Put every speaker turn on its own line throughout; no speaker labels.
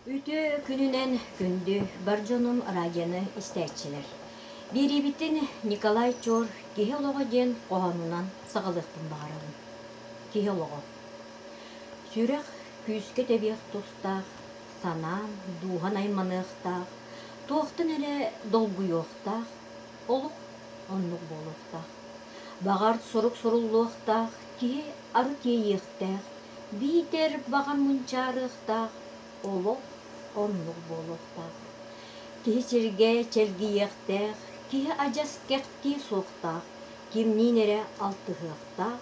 Үтүө күнүнэн күндү бар дьонум радионы истээччилэр. Биэриибитин Николай Чор «Киһи олоҕо» диэн хоһоонунан саҕалыахпын баҕарабын. Киһи олоҕо. Сүрэх күүскэ тэбиэх тустаах, санаан, дууһан айманыахтаах, туохтан эрэ долгуйуохтаах, олох оннук буолуохтаах. Баҕар сурук суруллуохтаах, киһи арыт иэйиэхтээх, биитэр баҕар мунчаарыахтаах, олох оннук буолуохтаах. Киһи сиргэ чэлгийиэхтээх, киһи адьас кэхтии суохтаах, кимниин эрэ алтыһыахтаах,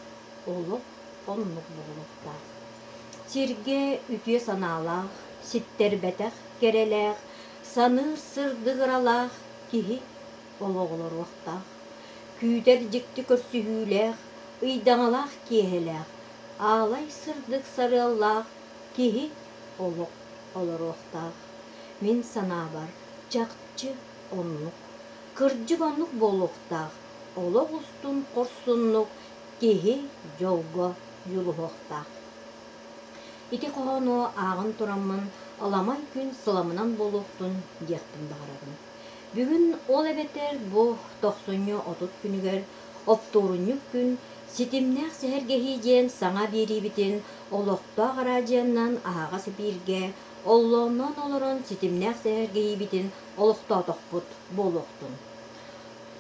олох оннук буолуохтаах. Сиргэ үтүө санаалаах, ситтэрбэтэх кэрэлээх, саныыр сырдык ыралаах киһи олох олоруохтаах. Күүтэр дьикти көрсүһүүлээх, ыйдаҥалаах киэһэлээх, аалай сырдык сарыаллаах киһи олох олоруохтаах. Мин санаабар, чахчы оннук. Кырдьык оннук буолуохтаах. Олох устун хорсуннук киһи дьолго дьулуһуохтаах. Ити хоһоону ааҕан тураммын аламай күн сыламынан буолуохтун диэхпин баҕарабын. Бүгүн ол эбэтэр бу тохсунньу 30 күнүгэр оптуорунньук күн ситимнээх сэһэргэһии диэн саҥа биэриибитин олохтоох араадьыйаннан аһаҕас эпииргэ оллоонноон олорон ситимнээх сэһэргэһиибитин олохтоотохпут буолуохтун.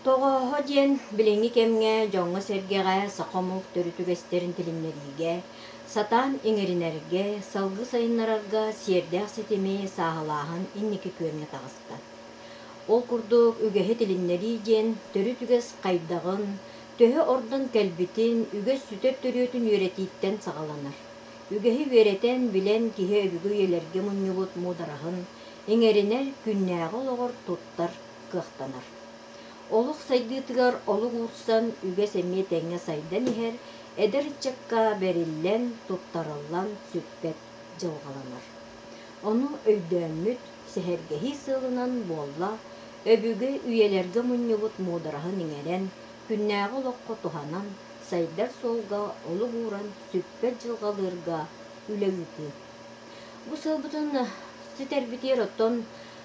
Тоҕооһо диэн билиҥҥи кэмҥэ дьоҥҥо-сэргэҕэ саха омук төрүт үгэстэрин тилиннэриигэ, сатаан иҥэринэргэ, салгыы сайыннарарга сиэрдээх ситими сааһылааһын инники күөҥҥэ таҕыста. Ол курдук үгэһи тилиннэрии диэн төрүт үгэс хайдаҕын, төһө ордон кэлбитин, үгэс сүтэр төрүөтүн үөрэтииттэн саҕаланар. Үгэһи үөрэтэн, билэн киһи өбүгэ үйэлэргэ мунньубут муудараһын иҥэринэр, күннээҕи олоҕор туттар кыахтанар. Олох сайдыытыгар олук уурсан, үгэс эмиэ тэҥҥэ сайдан иһэр, эдэр ыччакка бэриллэн, туттарыллан сүппэт дьылҕаланар. Ону өйдөөммүт, сэһэргэһии сыалынан буолла, өбүгэ үйэлэргэ мунньубут муудараһын иҥэрэн, күннээҕи олоххо туһанан, сайдар суолга олук ууран сүппэт дьылҕалыырга үлэ ыытыы. Бу сыалбытын ситэрбитигэр оттон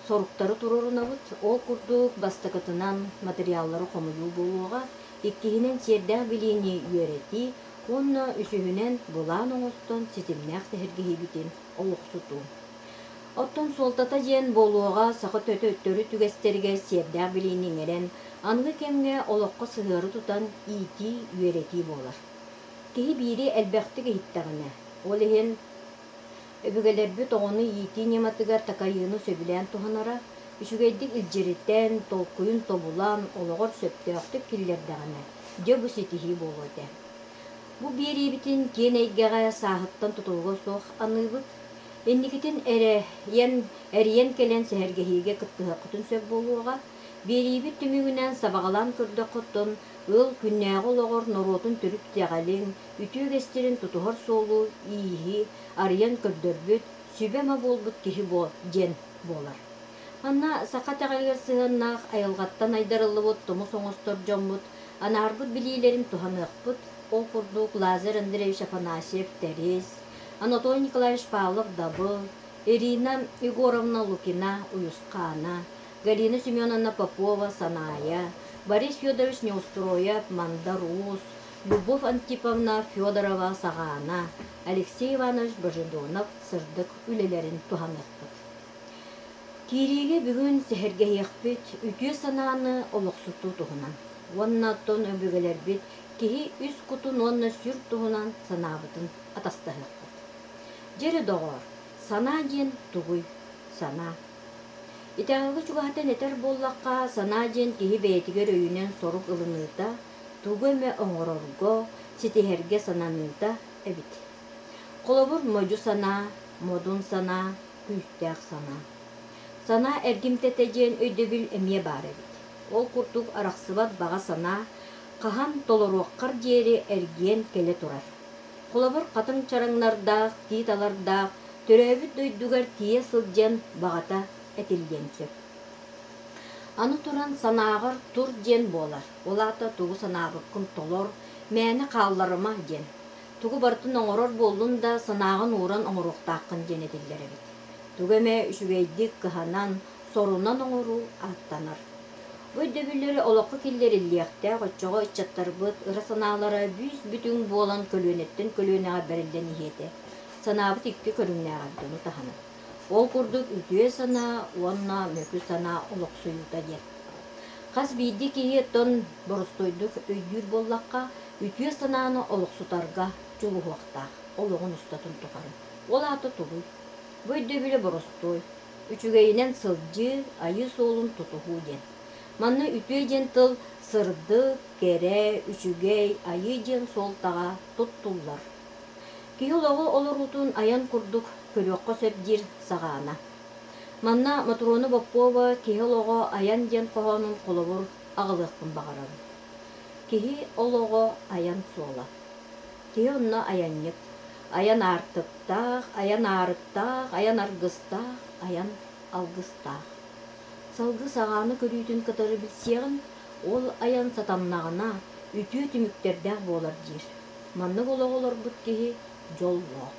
соруктары туруорунабыт. Ол курдук, бастакытынан, материаллары хомуйуу буолуоҕа, иккиһинэн, сиэрдээх билиини үөрэтии уонна үсүһүнэн, былаан оҥостон ситимнээх сэһэргэһиибитин олохсутуу. Оттон суолтата диэн буолуоҕа саха төрүт үгэстэригэр сиэрдээх билиини иҥэрэн, аныгы кэмҥэ олоххо сыһыары тутан иитии, үөрэтии буолар. Киһи биири элбэхтик иһиттэҕинэ, ол иһин өбүгэлэрбит оҕону иитии ньыматыгар такайыыны сөбүлээн туһанара, үчүгэйдик илдьиритэн, толкуйун тобулан, олоҕор сөптөөхтүк киллэрдэҕинэ, дьэ бу ситиһии буолуо этэ. Бу биэриибитин киэн эйгэҕэ сааһыттан тутулуга суох аныыбыт. Инникитин эрэйэн, эрийэн кэлэн сэһэргэһиигэ кыттыһыаххытын сөп буолуоҕа. Биэриибит түмүгүнэн сабаҕалаан көрдөххүттэн, ыал күннээҕи олоҕор норуотун төрүт итэҕэлин, үтүө үгэстэрин тутуһар суолу-ииһи арыйан көрдөрбүт, сүбэ-ама буолбут киһи буол диэн буолар. Манна саха итэҕэлигэр сыһыаннаах айылҕаттан айдарыллыбыт тумус оҥостор дьоммут анаарбыт билиилэрин туһаныахпыт, ол курдук Лазарь Андреевич Афанасьев-Тэрис, Анатолий Николаевич Павлов-Дабыл, Ирина Егоровна Лукина-Уйусхаана, Галина Семеновна Попова-Санаайа, Борис Федорович Неустроев, Мандар Уус, Любовь Антиповна Федорова-Саҕаана, Алексей Иванович Божедонов сырдык үлэлэрин туһаныахпыт. Киириигэ бүгүн сэһэргэһиэхпит үтүө санааны олохсутуу туһунан уонна оттон өбүгэлэрбит киһи үс кутун уонна сүр туһунан санаабытын атастаһыахпыт. Дьэ доҕоор, санаа диэн тугуй? Санаа. Итэҕэлгэ чугаһатан этэр буоллахха, санаа диэн киһи бэйэтигэр өйүнэн сорук ылыныыта, тугу эмэ оҥорорго, ситиһэргэ сананыыта эбит. Холобур, модьу санаа, модун санаа, күүстээх санаа. Санаа эргимтэтэ диэн өйдөбүл эмиэ баар эбит. Ол курдук арахсыбат баҕа санаа хаһан толоруоххар диэри эргийэн кэлэ турар. Холобур, хатыҥ чараҥнардаах, тиит алардаах, төрөөбүт дойдугар тиийэ сылдьан баҕата этиллиэн сөп. Аны туран санааҕар тур диэн буолар. Ол аата тугу санаабыккын толор, мээнэ хаалларыма диэн. Тугу барытын оҥорор буоллун да, санааҕын ууран оҥоруохтааххын диэн этиллэр эбит. Тугу эмэ үчүгэйдик кыһанан, сорунан оҥоруу ааттанар. Бу өйдөбүллэри олоххо киллэриллиэхтээх, оччоҕо ыччаттарбыт ыра санаалара бүүс-бүтүн буолан көлүөнэттэн көлүөнэҕэ бэриллэн иһиэ этэ. Санаабыт икки көрүҥнээх эбит ону таһынан. Ол курдук үтүө санаа уонна мөкү санаа олохсуйуута диэн. Хас биирдии киһи оттон боростуойдук өйдүүр буоллахха, үтүө санааны олохсутарга дьулуһуохтаах олоҕун устатын тухары. Ол аата тугуй? Бу өйдөбүлэ боростуой. Үчүгэйинэн сылдьыы, айыы суолун тутуһуу диэн. Манна үтүө диэн тыл сырдык, кэрэ, үчүгэй, айыы диэн суолтаҕа туттуллар. Киһи олоҕу олоруутун айан курдук көрүөххэ сөп диир саҕаана. Манна Мотуруона Боппуова «Киһи олоҕо айан» диэн хоһоонун холобур аҕалыахпын баҕарабын. Киһи олоҕо айан суола. Киһи онно айанньыт. Айан аартыктаах, айан аарыктаах, айан аргыстаах, айан алгыстаах. Салгыы саҕааны көрүүтүн кытары билсиэҕин, ол айан сатаннаҕына, үтүө түмүктэрдээх буолар диир. Маннык олоҕу олорбут киһи дьоллоох.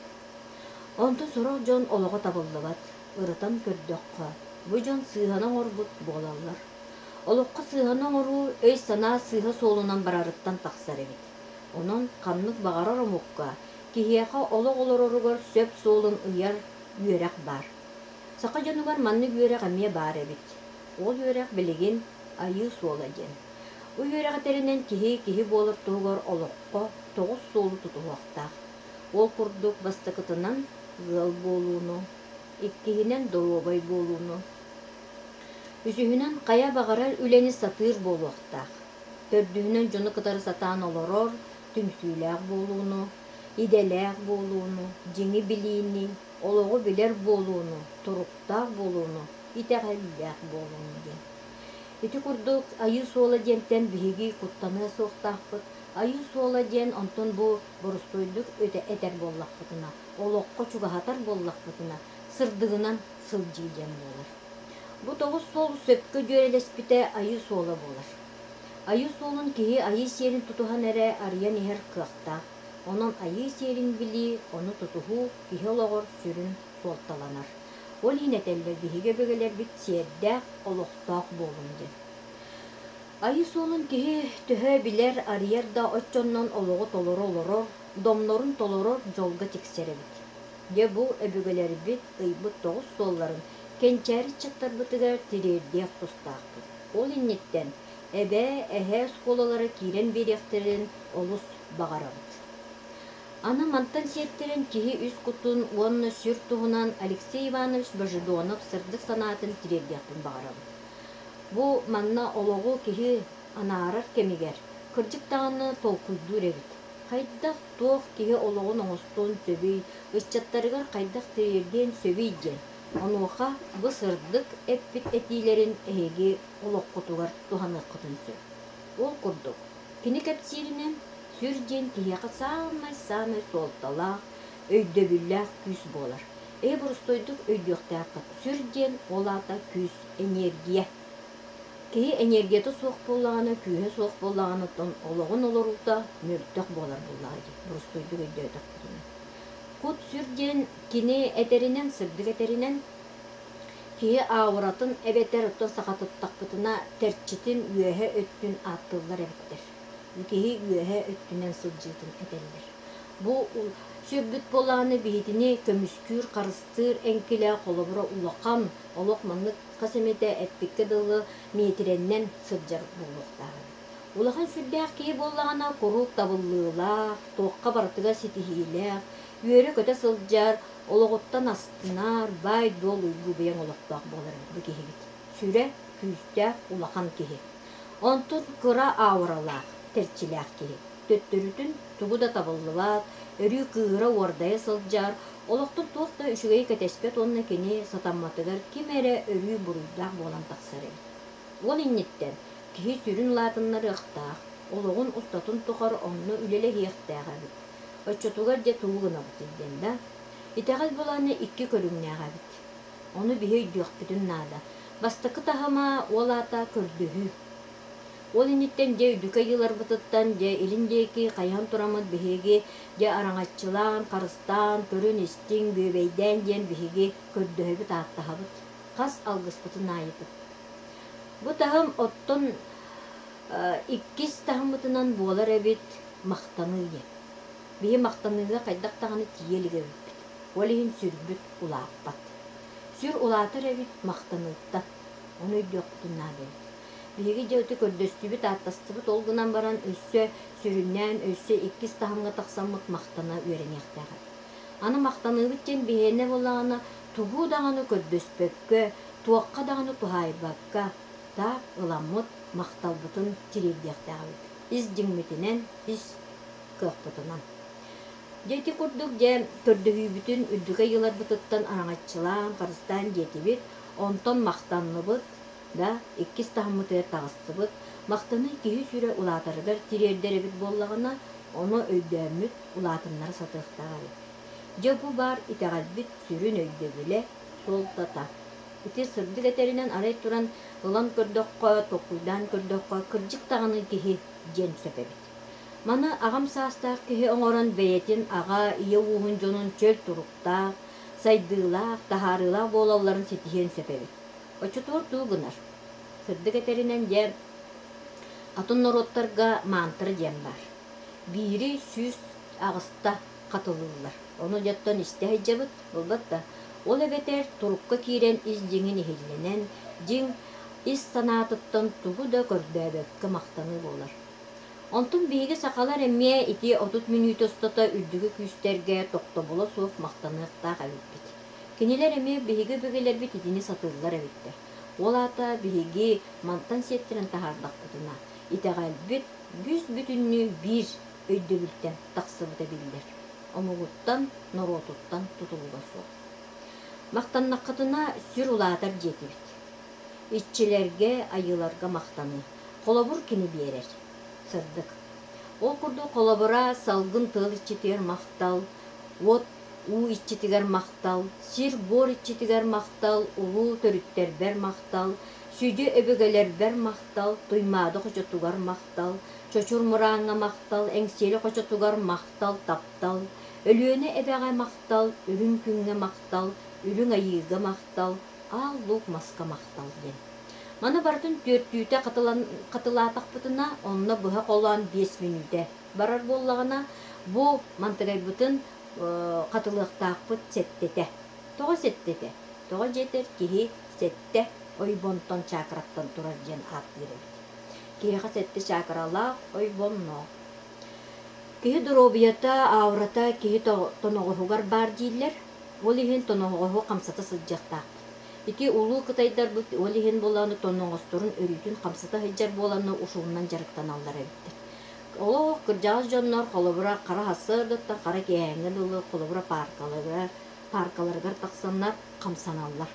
Онтон сорох дьон олоҕо табыллыбат, ырытан көрдөххө, бу дьон сыыһаны оҥорбут буолаллар. Олоххо сыыһаны оҥоруу өй-санаа сыыһа суолунан барарыттан тахсар эбит. Онон ханнык баҕарар омукка, киһиэхэ олох олороругар сөп суолун ыйар үөрэх баар. Саха дьонугар маннык үөрэх эмиэ баар эбит. Ол үөрэх билигин Айыы суола диэн. Бу үөрэх этэринэн киһи киһи буолар туһугар олоххо тоҕус суолу тутуһуохтаах. Ол курдук бастакытынан ыал буолууну, иккиһинэн доруобай буолууну, үсүһүнэн хайа баҕарар үлэни сатыыр буолуохтаах, төрдүһүнэн дьону кытары сатаан олорор, түмсүүлээх буолууну, идэлээх буолууну, дьиҥи билиини, олоҕу билэр буолууну, туруктаах буолууну, итэҕэллээх буолууну диэн. Ити курдук Айыы суола диэнтэн биһиги куттаныа суохтаахпыт. Айыы суола диэн онтон бу боростуойдук этэр буоллахпытына, олоххо чугаһатар буоллахпытына, сырдыгынан сылдьыы диэн буолар. Бу тоҕус суол сөпкө дьүөрэлэспитэ Айыы суола буолар. Айыы суолун киһи айыы сиэрин тутуһан эрэ арыйан иһэр кыахтаах. Онон айыы сиэрин билии, ону тутуһуу киһи олоҕор сүрүн суолталанар. Ол иһин этэллэр биһиги өбүгэлэрбит сиэрдээх, олохтоох буолуҥ диэн. Айыы суолун киһи төһө билэр, арыйар да оччоннон олоҕу толору олорор, домнорун толорор дьолго тиксэр эбит. Дьэ бу өбүгэлэрбит ыйбыт тоҕус суолларын кэнчээри ыччаттарбытыгар тириэрдиэх тустаахпыт. Ол инниттэн эбээ, эһээ оскуолалара киирэн биэриэхтэрин олус баҕарабыт. Аны мантан сиэттэрэн киһи үс кутун уонна сүр туһунан Алексей Иванович Божедонов сырдык санаатын тириэрдиэхпин баҕарабын. Бу манна олоҕу киһи анаарар кэмигэр, кырдьык даҕаны толкуйдуур эбит. Хайдах, туох киһи олоҕун оҥостуон сөбүй, ыччаттарыгар хайдах тириэрдиэн сөбүй диэн. Онуоха бу сырдык эппит этиилэрин эһиги олоххутугар туһаныаххытын сөп. Ол курдук, кини кэпсииринэн, сүр диэн киһиэхэ саамай-саамай суолталаах, өйдөбүллээх күүс буолар. Эһи боростуойдук өйдүөхтээххит, сүр диэн ол аата күүс, эниэргийэ. Киһи эниэргийэтэ суох буоллаҕына, күүһэ суох буоллаҕына, оттон олоҕун олоруута мөлтөх буолар буоллаҕа дии, боростуойдук өйдөөтөхпүтүнэ. Кут-сүр диэн кини этэринэн, сырдык этэринэн, киһи ауратын эбэтэр оттон сахатыттахпытына тэрчитин үөһэ өттүн ааттыыллар эбиттэр. Киһи үөһэ өттүнэн сылдьыытын этэллэр. Бу сүрбүт буолааны биһитини көмүскүүр, харыстыыр эҥкилэ холобура улахан, олох маннык хас эмэтэ эппиккэ дылы миэтирэннэн сылдьар буолуохтаах эбит. Улахан сүрдээх киһи буоллаҕына куруук табыллыылаах, туохха барытыгар ситиһиилээх, үөрэ-көтө сылдьар, олоҕуттан астынар, баай-дуол уйгу-быйаҥ олохтоох буолар эбит бу киһибит. Сүрэ күүстээх улахан киһи. Онтун кыра ауралаах, тэрчилээх киһи. Төттөрүтүн тугу да табыллыбат, өрүү кыыһыра-уордайа сылдьар, олохтон туох да үчүгэйи кэтэспэт уонна кини сатамматыгар ким эрэ өрүү буруйдаах буолан тахсар эбит. Ол инниттэн киһи сүрүн улаатыннарыахтаах, олоҕун устатын тухары онно үлэлэһиэхтээх эбит. Оччотугар дьэ тугу гынабытый диэн да. Итэҕэл былаана икки көрүҥнээх эбит. Ону биһи өйдүөхпүтүн наада. Бастакы таһыма ол аата көрдөһүү. Ол инниттэн дьэ үрдүкэ ыйыыларбытыттан дьэ илин диэки хайыһан тураммыт биһиги дьэ араҥаччылаан, харыстаан, көрүн-истиҥ, бүөбэйдээн диэн биһиги көрдөһөбүт, ааттаһабыт. Хас алгыспытын аайытын. Бу таһым оттон иккис таһыммытынан буолар эбит махтаныы диэн. Биһи махтаныыга хайдах даҕаны тиийэ илик эбиппит. Ол иһин сүрбүт улааппат. Сүр улаатар эбит махтаныыттан. Ону өйдүөхпүтүн наада эбит. Биһиги дьэ ити көрдөстүбүт, ааттастыбыт, ол гынан баран өссө сүрүннээн, өссө иккис таһымҥа тахсаммыт махтана үөрэниэхтээх эбит. Аны махтаныыбыт диэн биһиэнэ буоллаҕына тугу даҕаны көрдөспөккө, туохха даҕаны туһаайбакка, таах ыламмыт махталбытын тириэрдиэхтээх эбит. Ис дьиҥмитинэн, ис кыахпытынан. Дьэ ити курдук дьэ көрдөһүүбүтүн үрдүкэ ыйыларбытыттан араҥаччылаан, харыстаан диэтибит, онтон махтанныбыт да, иккис таһыммытыгар таҕыстыбыт. Махтаныы киһи сүрэ улаатарыгар тириэрдэр эбит буоллаҕына, ону өйдөөммүт улаатыннара сатыахтаах эбит. Дьэ бу баар итэҕэлбит сүрүн өйдөбүлэ, суолтата. Ити сырдык этэринэн арай туран ылан көрдөххө, толкуйдаан көрдөххө, кырдьык даҕаны киһи диэн сөп эбит. Маны аҕам саастаах киһи оҥорон бэйэтин аҕа, ийэ ууһун дьонун чөл туруктаах, сайдыылаах, таһаарыылаах буолалларын ситиһиэн сөп эбит. Оччотугар тугу гынар? Сырдык этэринэн дьэ, атын норуоттарга мантра диэн баар. Биири 108-та хатылыыллар. Ону дьоттон истэ сылдьабыт, буолбат да. Ол эбэтэр турукка киирэн ис дьиҥин иһиллэнэн, дьиҥ ис санаатыттан тугу да көрдөөбөккө махтаныы буолар. Онтон биһиги сахалар эмиэ ити 30 мүнүүтэ устата үрдүкү күүстэргэ тохтобула суох махтаныахтаах эбиппит. Кинилэр эмиэ биһиги өбүгэлэрбит итини сатыыллар эбиттэр. Ол аата биһиги мантан сиэттэрэн таһаардахпытына, итэҕэлбит бүүс-бүтүннүү биир өйдөбүлтэн тахсыбыта биллэр. Омугуттан, норуотуттан тутулуга суох. Махтаннаххытына сүр улаатар диэтибит. Иччилэргэ, айыыларга махтаныы. Холобур кини биэрэр. Сырдык. Ол курдук холобура салгын тыал иччитигэр махтал, уот уу иччитигэр махтал, сир-буор иччитигэр махтал, улуу төрүттэрбэр махтал, сүдү өбүгэлэрбэр махтал, Туймаада хочотугар махтал, Чочур Мырааҥҥа махтал, Эҥсиэли хочотугар махтал, таптал, Өлүөнэ эбэҕэ махтал, Үрүҥ күҥҥэ махтал, Үрүҥ Айыыга махтал, Аал Луук маска махтал диэн. Маны барытын түөртүүтэ хатылаатахпытына, онно быһа холоон 5 мүнүүтэ барар буоллаҕына, бу мантыгайбытын хатылыахтаахпыт сэттэтэ. Тоҕо сэттэтэ? Тоҕо диэтэр киһи сэттэ ойбонтон чакраттан турар диэн ааттыыр эбит. Киһиэхэ сэттэ чакралаах ойбонноох. Киһи доруобуйата, аурата киһи тоноҕоһугар баар дииллэр. Ол иһин тоноҕоһу хамсата сылдьыахтаахпыт. Ити улуу кытайдарбыт ол иһин буолааны тоноҕосторун өрүүтүн хамсата сылдьар буоланна ушуунан дьарыктаналлар эбиттэр. Олох кырдьаҕас дьоннор холобура хара сарсыардаттан хара киэһээҥҥэ дылы холобура пааркаларыгар, пааркаларыгар тахсаннар хамсаналлар.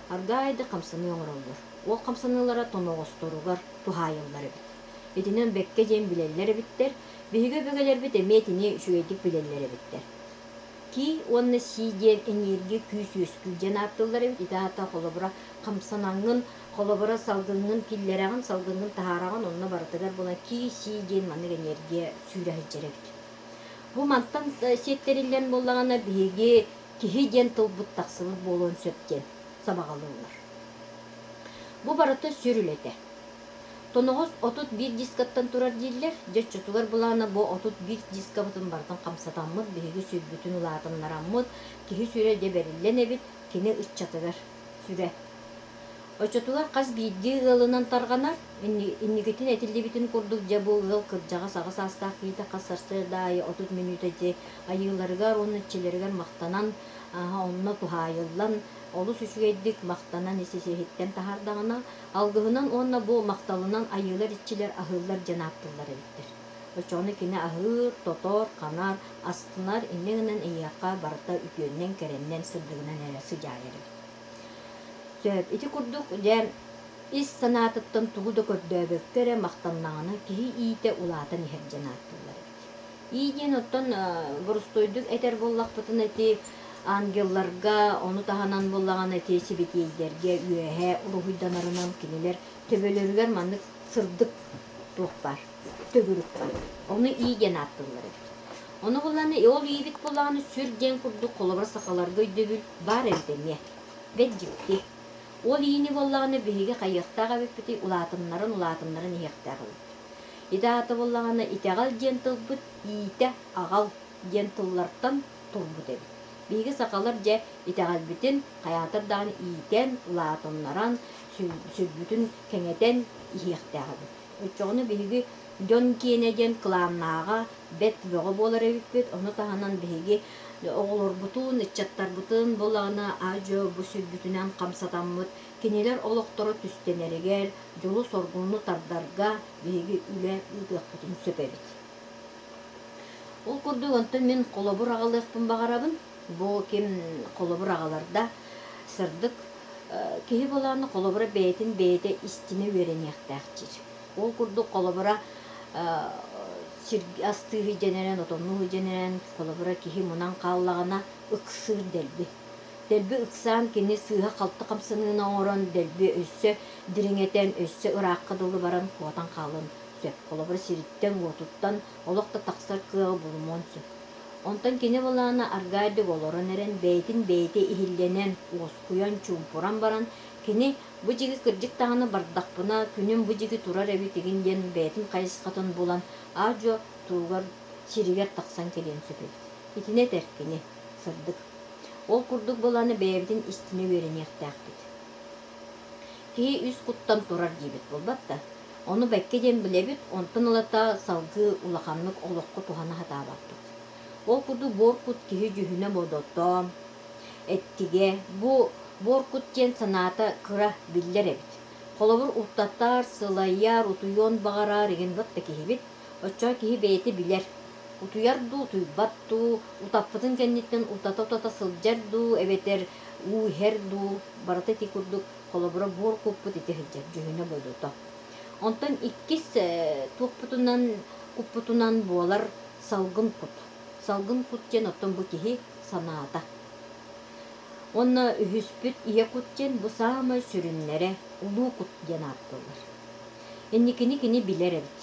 Аргаай да хамсаныы оҥороллор. Ол хамсаныылара тоноҕосторугар туһаайыллар эбит. Итинэн бэккэ диэн билэллэр эбиттэр. Биһиги өбүгэлэрбит эмиэ итини үчүгэйдик билэллэр эбиттэр. Ки уонна си диэн энергия күүс үөскүүр диэн ааттыыллар эбит. Ити аата холобура хамсанаҥҥын, холобура салгыҥҥын киллэрэҕин, салгыҥҥын таһаараҕын, онно барытыгар буолан ки-си диэн маннык энергия сүүрэ сылдьар эбит. Бу мантан сиэттэриллэн буоллаҕына биһиги киһи диэн тылбыт тахсыбыт буолуон сөп диэн сабаҕалыыллар. Бу барыта сүр үлэтэ. Тоноҕос 31 дискаттан турар дииллэр. Дьэ, оччотугар былаана бу 31 дискабытын барытын хамсатаммыт, биһиги сүрбүтүн улаатыннараммыт, киһи сүрэ дьэ бэриллэн эбит, кини ыччатыгар сүрэ. Оччотугар хас биирдии ыалынан тарҕанар, инникитин этиллибитин курдук дьэ бу ыал кырдьаҕас аҕа саастаах киһитэ хас сарсыарда аайы 30 мүнүүтэ дьэ айыыларыгар уонна иччилэригэр махтанан, онно туһаайыллан, олус үчүгэйдик махтанан ис-ис-иһиттэн таһаардаҕына, Алгыһынан уонна бу махталынан айыылар иччилэр аһыыллар диэн ааттыыллар эбиттэр. Оччоҕуна кини аһыыр, тотор, ханар, астынар, инньэ гынан эйиэхэ барыта үтүөннэн, кэрэннэн, сырдыгынан эрэ сыдьаайар эбит. Сөп. Ити курдук, дьэ, ис санаатыттан тугу да көрдөөбөккө эрэ махтаннаҕына киһи иитэ улаатан иһэр диэн ааттыыллар эбит. Ии диэн оттон боростуойдук этэр буоллахпытына ити ангелларга, ону таһынан буоллаҕына ити сибэтиэйдэргэ үөһэ уруһуйданарынан кинилэр төбөлөрүгэр маннык сырдык. туох баар, төгүрүк баар. Ону ии диэн ааттыыллар эбит. Ону буллаҕына ол иибит буоллаҕына сүр диэн курдук холобура сахаларга өйдөбүл баар эбит эмиэ. Бэрт дьикти. Ол иини буоллаҕына биһиги хайыахтаах эбиппитий улаатыннаран улаатыннаран иһиэхтээх эбиппит. Ити аата буоллаҕына итэҕэл диэн тылбыт иитэ аҕал диэн тыллартан турбут эбит. Биһиги сахалар дьэ итэҕэлбитин хайаатар даҕаны иитэн, улаатыннаран, сүрбүтүн кэҥэтэн иһиэхтээх эбит. Оччоҕуна биһиги дьон киэнэ диэн кылааннааҕа бэрт бөҕө буолар эбиппит. Ону таһынан биһиги оҕолорбутун, ыччаттарбытын буоллаҕына аа-дьуо бу сүрбүтүнэн хамсатаммыт, кинилэр олохторо түстэнэригэр, дьолу-соргуну тардарга биһиги үлэ ыытыахпытын сөп эбит. Ол курдук онтон мин холобур аҕалыахпын баҕарабын. Бу ким холобур аҕаларда сырдык киһи буолааны холобура бэйэтин бэйэтэ истинэ үөрэниэхтээх диир. Ол курдук холобура сир астыы сылдьан отоннуу сылдьан холобура киһи мунан хааллаҕына ыксыыр дэлби. Дэлби ыксаан кини сыыһа-халты хамсаныыны оҥорон дэлби өссө дириҥэтэн, өссө ыраахха дылы баран куотан хаалыан сөп. Холобура сириттэн-уотуттан олох да тахсар кыаҕы булумуон сөп. Онтон кини былаана аргаайдык олорон эрэн, бэйэтин бэйэтэ иһиллэнэн, уоскуйан, чуумпуран баран, кини бу дьиги кырдьык даҕаны бардахпына, күнүм бу дьиги турар эбит игин диэн бэйэтин хайысхатын булан, аа-дьуо туругар сиригэр тахсан кэлиэн сөп эбит. Итини этэр кини, сырдык. Ол курдук былааны бэйэбитин истинэ үөрэниэхтээхпит. Киһи үс куттан турар диэбит буолбат да. Ону бэккэ диэн билэбит, онтон ылата салгыы улаханнык олоххо туһана сатаабаппыт. Ол курдук буор кут киһи дьүһүнэ-бодото, эттигэ, бу буор кут диэн санаата кыра биллэр эбит. Холобур, уттатар, сылайар, утуйуон баҕарар игин бат да киһибит. Оччоҕо киһи бэйэтэ билэр. Утуйар дуу, утуйбат дуу, утаппытын кэнниттэн утата-утата сылдьар дуу, эбэтэр уу иһэр дуу, барыта ити курдук холобура буор куппут ити сылдьар дьүһүнэ-бодото. Онтон иккис туохпутунан куппутунан буолар салгын кут. Салгын кут диэн оттон бу киһи санаата. Уонна үһүспүт ийэ кут диэн бу саамай сүрүннэрэ улуу кут диэн ааттыыллар. Инникини кини билэр эбит.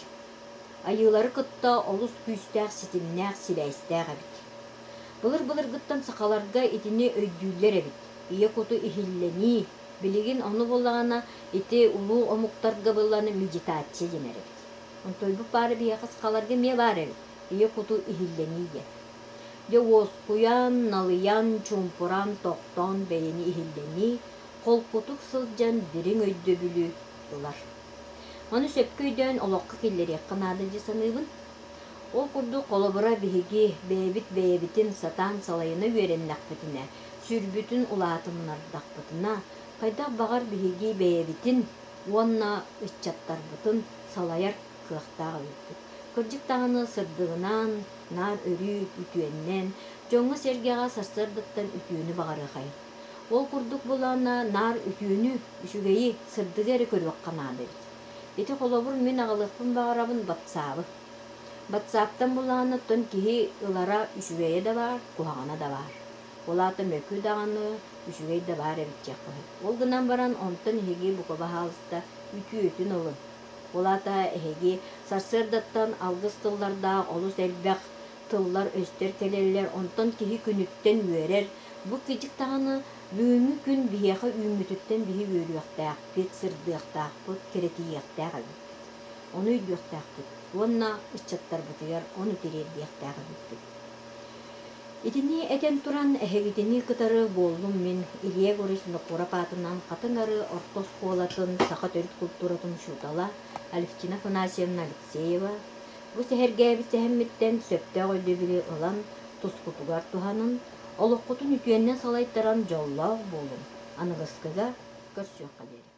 Айыылары кытта олус күүстээх ситимнээх сибээстээх эбит. Былыр-былыргыттан сахаларга итини өйдүүллэр эбит. Ийэ куту иһиллэнии, билигин ону буллаҕына ити улуу омуктарга былланы медитация дэнэр эбит. Онтойбут баара биһиэхэ сахаларга эмиэ баар эбит, ийэ куту иһиллэнии диэн. Дьэ уоскуйан, налыйан, чуумпуран, тохтоон бэйэни иһиллэнии, холкутук сылдьан дириҥ өйдөбүлү ылар. Ону сөпкө өйдөөн олоххо киллэриэххэ наада дии саныыбын. Ол курдук, холобура, биһиги бэйэбит бэйэбитин сатаан салайына үөрэннэхпитинэ, сүрбүтүн улаатыннардахпытына, хайдах баҕар биһиги бэйэбитин уонна ыччаттарбытын салайар кыахтаах эбиппит. Кырдьык даҕаны сырдыгынан, наар өрүү үтүөннэн, дьоҥҥо-сэргэҕэ сарсыардаттан үтүөнү баҕарыахайын. Ол курдук булаана наар үтүөнү, үчүгэйи, сырдыгы эрэ көрүөххэ наада эбит. Ити холобур мин аҕалыахпын баҕарабын батсаабы. Батсааптан булаана оттон киһи ылара үчүгэйэ да баар, куһаҕана да баар. Ол аата мөкү даҕаны, үчүгэй да баар эбит диэххэ сөп. Ол гынан баран онтон эһиги бука баһаалыста үтүөтүн ылын. Ол аата эһиги сарсыардаттан алгыс тыллардаах олус элбэх тыллар-өстөр кэлэллэр, онтон киһи күнүттэн үөрэр. Бу кыдьык даҕаны бүгүҥҥү күн биһиэхэ үүммүтүттэн биһи үөрүөхтээхпит, сырдыахтаахпыт, кэрэтийиэхтээх эбиппит. Ону өйдүөхтээхпит уонна ыччаттарбытыгар ону тириэрдиэхтээх эбиппит. Итини этэн туран, эһигитини кытары буоллум мин Илья Егорович Нокуров аатынан Хатыҥ Арыы орто оскуолатын саха төрүт култууратын учуутала Алевтина Афанасьевна Алексеева, Бу сэһэргээбит сэһэммиттэн сөптөөх өйдөбүлү ылан, тускутугар туһанын, олоххутун үтүөннэн салайтаран дьоллоох буолуҥ, аныгыскыга көрсүөххэ диэри.